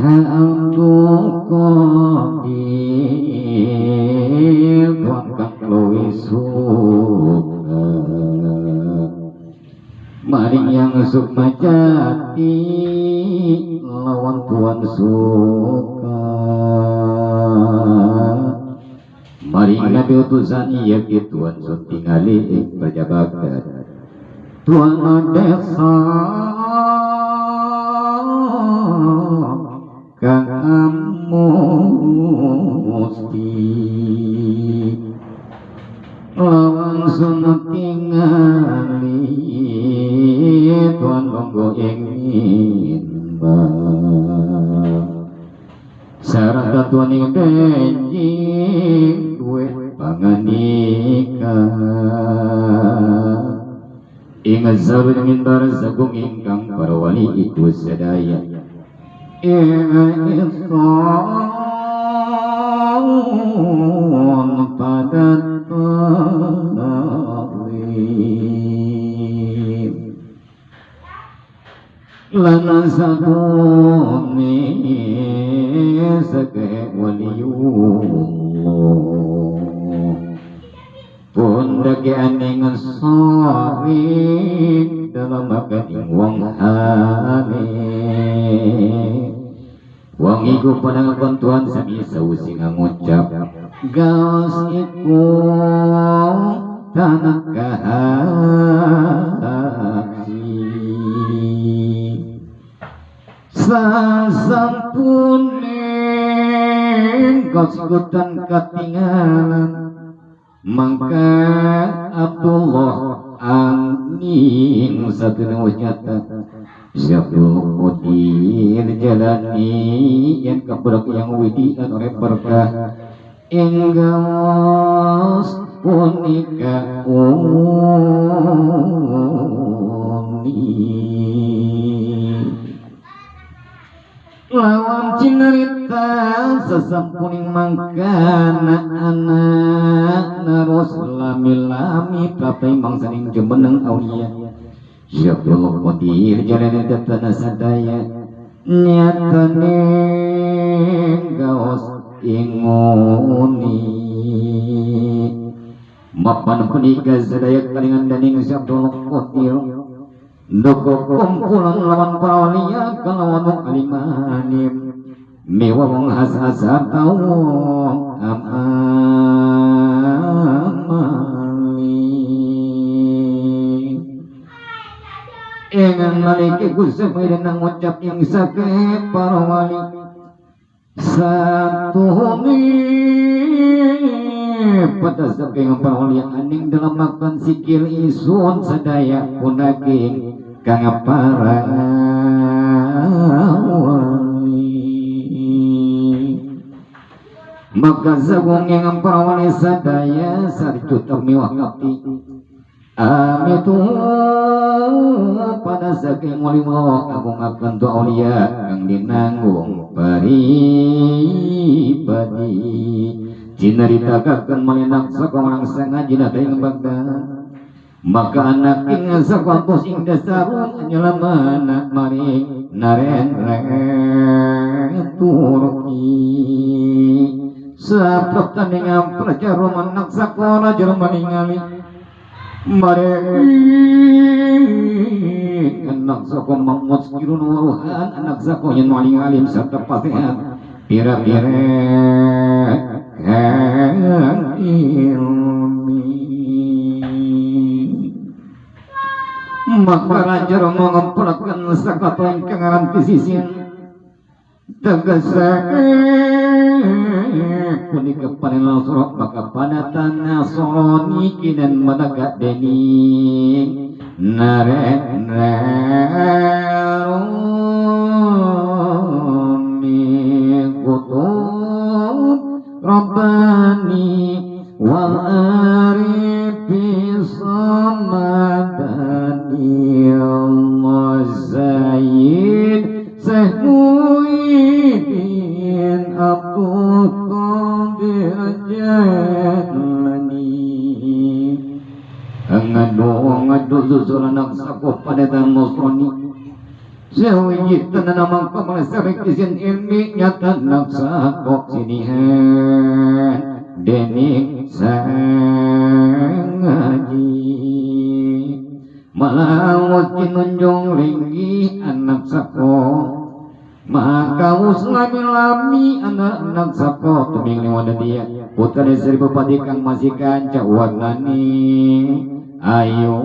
Abdul Qadir Tuhan kang luwih suka maring yang sukma jati lawan Tuhan suka maring Nabi utusan iya ki Tuhan sun tingali ing prajabagan Tuhan desa kang musti lawan sun tingali Tuhan monggo ing mimbar sarta Tuhan ing benjing duwe panganika ing sabun mimbar sagung ingkang para wali iku sedaya ing ison pada ta'lim lana sabuni sake waliyullah pundake aning sari dalam makan wong hale wong iku panangkon Tuhan sami sawise ngucap gaos iku tanah kahati sasampune gaos iku tan katingalan mangka Abdullah angin satune nyata Syabdul Qadir jalani yang kebrok yang widian oleh berkah ing gaos punika uni lawan cinarita sesampuning mangkana anak narus lami-lami papai mangsaning jumeneng aulia Syabdul Qadir jalani datana sadaya nyatane gaos inguni mapan punika sadaya kalingan daning Syabdul Qadir ndoko kumpulan lawan para waliya kalawan wong alimanim mewa wong has-hasar tau amali ingan naliki Gusti nang ngucap yang sake para wali satu ni pada saking para wali aning dalam makan sikil isun sadaya punaking kang para wali maka sagung yang para wali sadaya sarjuta miwah ngabdi amitu pada saking wali Allah agung akan tu aulia kang dinanggung paribadi cinarita kakan malinak saka orang sangajina ing bagda maka anak ing saka tos ing dasarun nyelamana maring narendra Turki sapraptaning prajaru manak saka raja maningali maring anak saka mamut kirun waruhan anak saka yen maling alim serta pasihan pira-pira ilmi maka raja mengempelkan sakato ingkang aran pisisin tegese punika panelan sorok maka padatan nasrani kinan managa dening narendra rumi kutub Rabbani wal arifi samadani Allah Zaid Sehmuidin Abdul Qadir Jailani ngadu ngadu susul anak sakuh pada Nasrani Sewiji tenang pemelesarik izin ilmi nyata naksa kok sinihan dening sangaji malawat kinunjung linggi anak sako maka uslami-lami anak sako tuming liwan dia putra Sri Bupati kang masih kanca warnani ayo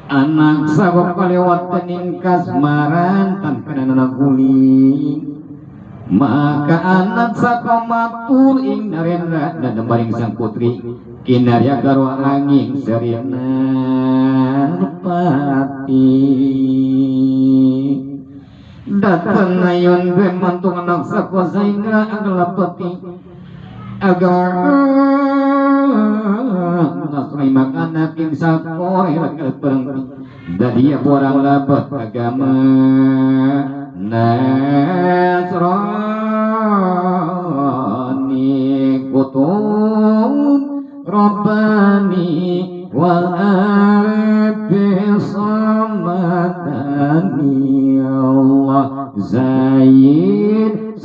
anak sabab kalewat tening kasmaran tanpa anak guling maka anak saka matur ing narendra dan maring sang putri kinarya garwa angin serina pati datang ayun bemantung anak saka zainra aglapati agar nasrai makan king sako pereng dari orang labat agama Nasrani kutub Rabbani wal arbi samadani Allah Zaid